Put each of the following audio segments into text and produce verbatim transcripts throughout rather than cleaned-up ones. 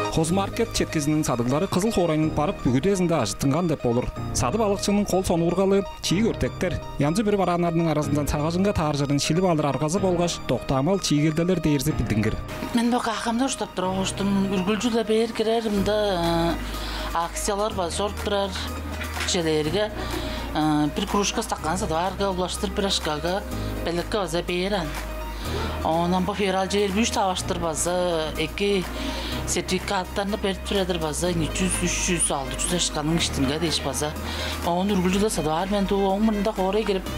Хозмаркет четкизиниң садыглары Кызыл хоорайның барык бүгүдезинде ажыттынган деп болур. Садып алыкчының кол сонуургалы чиик өртектер, янзы-бүрү барааннарның аразындан сагыжынга тааржырын шилип алыр аргазы болгаш доктаамал чиигелделер дээрзи билдингир. Мен бо каахамда уштап тура оштум үргүлчү-ле бээр кирер мында акциялар база чоруп турар. Челээрге бир кружка стакан садып аарга улаштыр бир ашкага белекке база бээр ан. Оонан бо февраль чээрби үч таваштыр база эки сертификаттарны берип турадыр база 300 300 600 ашканың иштинге дээш база. Оон үргүлчү-ле садып аар мен дуу оң мурнунда хоорай кирип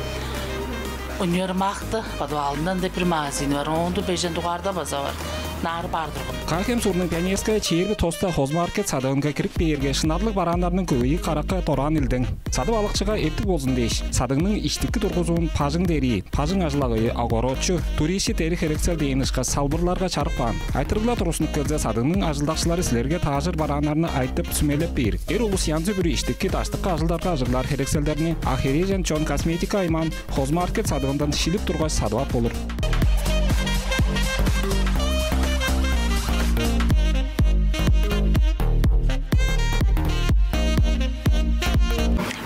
универмагты подвалындан деп бир магазин бар. Оонду бежен дугаарда база бар. Наар бар турган. Каахем суурнуң пионерская чээрби тоста хозмаркет садыынга кирип бээрге шынарлыг барааннарның көбейи каракка дораан илдең. Садып алыкчыга эптиг болзун дээш, садыгның иштики тургузуун бажың дерии, бажың ажыл-агыйы, огородчу, туристчи дери херексел дээн ышкаш салбырларга чарып каан. Айтырыгла турусунуп келзе, садыгның ажылдакчылары силерге таажыр барааннарны айтып сүмелеп бээр. Эр улус янзы-бүрү иштики даштыкка ажылдарга ажыглаар херекселдерни, а херээжен чон косметика аймаан хозмаркет садыгындан шилип тургаш садып ап болур.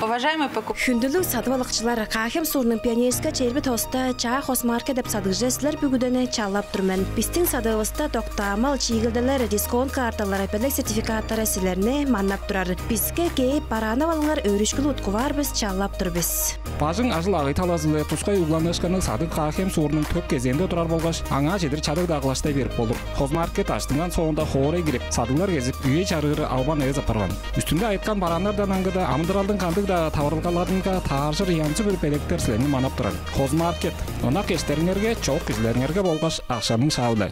Уважаемый покупатель. Хүндүлүг садып алыкчылар, Каахем суурнуң пионерска черби тоста чаа хосмарка деп садыгже силер бүгүдени чалап тур мен. Бистиң садыывыста доктаамал, чиигилделер, дисконт карталары, белек сертификаттары силерни маннап турар. Биске кээп бараанап алыңар, өөрүшкүлү уткуваар бис, чалап тур бис. Бажың ажыл-агый талазы-биле тускай угланыышкынныг садыг Каахем суурунуң төп кезээнде турар болгаш, аңаа чедир чадыг-даа кылаштай берип болур. Хозмаркет аштынган соонда хоорай кирип, садыглар кезип, үе чарыыры албан эвес апарган. Үстүнде айыткан барааннардан аңгыда амыдыралдың кандыг-даа таварылгаларынга тааржыр янзы-бүрү белектер силерни манап турар. Хозмаркет. Ынак эштериңерге, чоок кижилериңерге болгаш акшаның шаавы-ла.